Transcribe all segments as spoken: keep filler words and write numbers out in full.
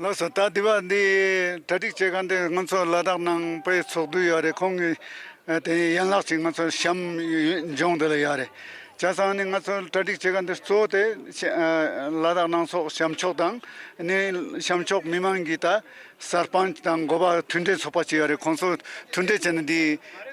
ལགས་སོ། ད་དེ་བ་འདི་གྲ་སྒྲིག་བྱེད་མཁན་དེ་ང་ཚོ་ལ་དྭགས་ནང་པའི་ཚོགས་འདུ་ཡོད་རེད། ཁོང་གིས་ཨ་དེ་ཡན་ལག་ཅིག་ང་ཚོ་བཤམས་ཡོད་ལྗོངས་དེ་ལ་ཡོད་རེད། བྱས་ཙང་ནི་ང་ཚོ་གྲ་སྒྲིག་བྱེད་མཁན་དེ་གཙོ་བོ་དེ་ཨ་ལ་དྭགས་ནང་སོག་བྱམས་ཆོག་དང་ནི་བྱམས་ཆོག་མི་མང་གིས་ད་སར་པན་ཅི་དང་འགོ་པ་མཐུན་འབྲེལ་ཚོགས་པ་ཅིག་ཡོད་རེད། ཁོང་ཚོ་མཐུན་འབྲེལ་བྱས་ནས་འདི་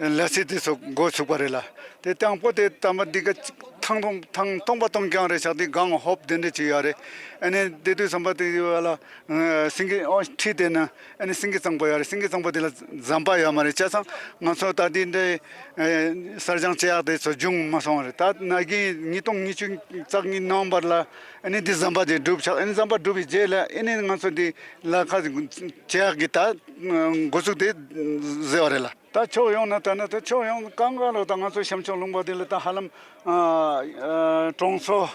ལ་སི་དེ་ཚོ་འགོ་ཚུགས་པ་རེད་ལ། དེ་དང་པོ་དེ་དམ་པ་འདི་ག་ཐང་ཐོང་ཐང་སྟོང་པ་སྟོང་རྐྱང་རེད་ཤག་འདི་གང་ཧོབ་དེ་འདྲ་ཅིག་ཡོད་རེད། ཨ་ནི་དེ་དུས་ཙམ་པ་དེ་ཡོད་ལ། ཨ་སེང་གེ་ཨོ་ཁྲིད་དེ་ན་ཨ་ནི་སེང་གེ་གཙང་པོ་ཡོད་རེད། སེང་གེ་གཙང་པོ་དེ་ལ་ཟམ་པ་ཡོད་མ་རེད། བྱས་ཙང་ང་ཚོ་ད་དེ་འདྲའི་ཨ་གསར་སྦྱོང་བྱེད་ཡག་དེ་ཚོ་བྱུང་མ་སོང་བ་རེད། ད་ན་གིན་ཉིས་སྟོང་ཉི་ཤུ་རྩ་གཉིས་ནོ་བེམ་བར་ལ་ཨ་ནི་འདི་ཟམ་པ་དེ་འགྲུབ་ཆགས། ཨ་ནི་ཟམ་པ་འགྲུབ་པའི་རྗེས་ལ་ཨ་ནི་ང་ཚོ་འདི་ལ་ཁ་བྱེད་ཡག་གི་ད་འགོ་ཚུགས་དེ་བཟོས་པ་རེད་ལ། ད་ཕྱོགས་ཡོངས་ནས་ད་ནི་ད་ཕྱོགས་ཡོངས་གང་ག་ལོ་ད་ང་ཚོ་བྱམས་ཆོག་ལུང་པ་འདི་ལ་ད་ཧ་ལམ་ཨ་ཨ་གྲོང་ཚོ་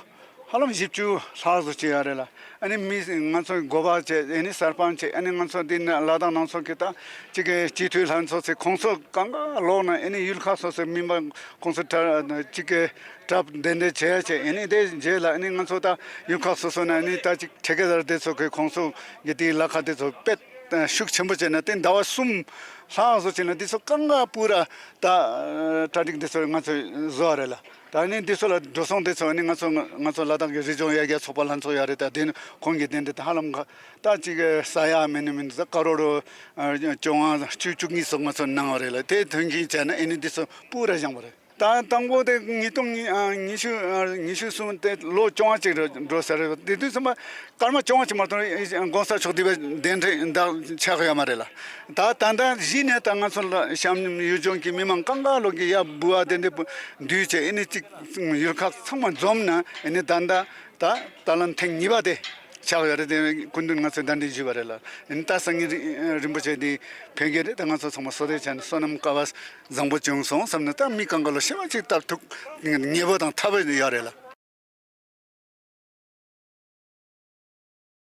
ཧ་ལམ་བཞི་བཅུ་ལྷག་ཙམ་ཅིག་ཡོད་རེད་ལ། ཨ་ནི་མི་ང་ཚོ་འགོ་པ་བྱས། ཨ་ནི་སར་པན་ཅི་བྱས། ཨ་ནི་ང་ཚོ་འདི་ནས་ལ་དྭགས་ནང་ཚོ་གི་ད་ཅིག་གི་སྤྱི་འཐུས་ལྷན་ཚོགས་ཚེ་ཁོང་ཚོ་གང་ག་ལོག་ནས་ཨ་ནི་ཡུལ་ཁག་སོ་སོའི་མི་མང་ཁོང་ཚོ་གྲ་ཅིག་གི་གྲབས་དེ་འདྲ་བྱས་བྱས། ཨ་ནི་དེ་རྗེས་ལ་ཨ་ནི་ང་ཚོ་ད་ཡུལ་ཁག་སོ་སོ་ནས་ཨ་ནི་ད་ཅིག་ཁྲི་ཀ་དར་དེ་ཚོ་གི་ཁོང་ཚོ་གི་དེའི་ལ་ཁ་དེ་ཚོ་དཔེ་ཤུགས་ཆེན་པོ་བྱས་ནས་དེ་ཟླ་བ་གསུམ་ལྷག་བཟོ་བྱས་ནས་དེ་ཚོ་གང་ག་པུ་ར་ད་གྲ་སྒྲིག་དེ་ཚོ་ང་ཚོས་བཟོ་བ་རེད་ལ། ད་ནི་འདི་ཚོ་ལ་འགྲོ་སོང་དེ་ཚོ་ནི་ང་ཚོ་ང་ཚོ་ལ་དྭགས་ཀྱི་རི་ལྗོངས་ཡར་རྒྱས་ཚོགས་པ་ལྷན་ཚོགས་ཡོད་རེད། ད་དེ་ནི་ཁོང་གིས་དེ་འདྲ་ད་ཧ་ལམ་ཁ་ད་ཅིག་ས་ཡ་མིན་ནི་མིན་ད་ཀ་རོ་རོ་བཅོ་ལྔ་བཅུ་བཅུ་གཉིས་སོགས་ང་ཚོ་གནང་བ་རེད་ལ། དེ་དོན་རྐྱེན་བྱས་ན་ཨེ་ནི་འདི་ཚོ་སྤུ་ར་བཞེངས་པ་རེད། ད་དང་པོ་དེ་ཉིས་སྟོང་ཉི་ཨ་ཉི་ཤུ་ཨ་ཉི་ཤུ་གསུམ་དེ་ལོ་བཅོ་ལྔ་ཅིག་རེད་འགྲོ་ས་རེད། དེ་དུས་ཙམ་པ་སྐར་མ་བཅོ་ལྔ་ཅིག་མ་གཏོགས་༸གོང་ས་མཆོག་དེ་བས་གདན་འདྲེན་ད་ཆགས་ཡོད་མ་རེད་ལ། ད་ད་ལྟ་གཞི་ནས་ད་ང་ཚོ་ལ་བྱམས་ཡུལ་ལྗོངས་ཀྱི་མི་མང་གང་ག་ལོག་གི་ཡ་འབུལ་བ་དེ་འདྲ་འབུལ་བྱས། ཨེ་ནི་གཅིག་ཡུལ་ཁག་ཚང་མ་འཛོམས་ན་ཨེ་ནི་ད་ལྟ་ད་ད་ལམ་ཐེངས་གཉིས་པ་དེ་ཆགས་ཡོད་རེད། དེ་སྐུ་མདུན་ང་ཚོས་གདན་འདྲེན་ཞུས་པ་རེད་ལ། ཨེ་ནི་ད་སངས་རྒྱས་རིན་པོ་ཆེ་དེ་ཕེབས་ཀྱི་རེད། ད་ང་ཚོ་ཚང་མ་གསོལ་རས་བྱས་ནས་བསོད་ནམས་སྐལ་བ་བཟང་པོ་བྱུང་སོང་བསམ་ནས་ད་མི་གང་ག་ལོག་ཤེས་པ་ཅིག་ལྟར་ཐུགས་མཉེས་པོ་དང་ཐར་པ་ཡོད་རེད་ལ།